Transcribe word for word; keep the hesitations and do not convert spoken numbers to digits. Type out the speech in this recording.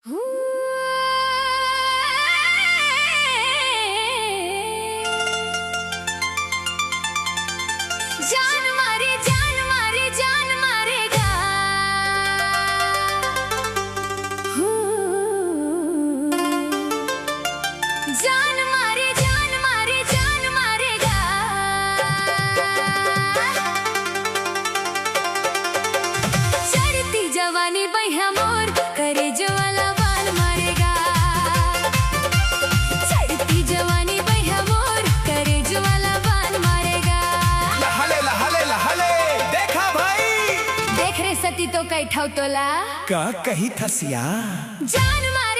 जान मारे, जान मारे, जान मारेगा। जान मारे, जान मारे, जान मारेगा। चढ़ती जवानी बइहा मोर, करेज वाला बान मारेगा। चढ़ती जवानी बइहा मोर, करेज वाला बान मारेगा। लहले, लहले, लहले, देखा भाई। देख रे सती तो कई ठौ तोला। का कही थसिया? जान मारे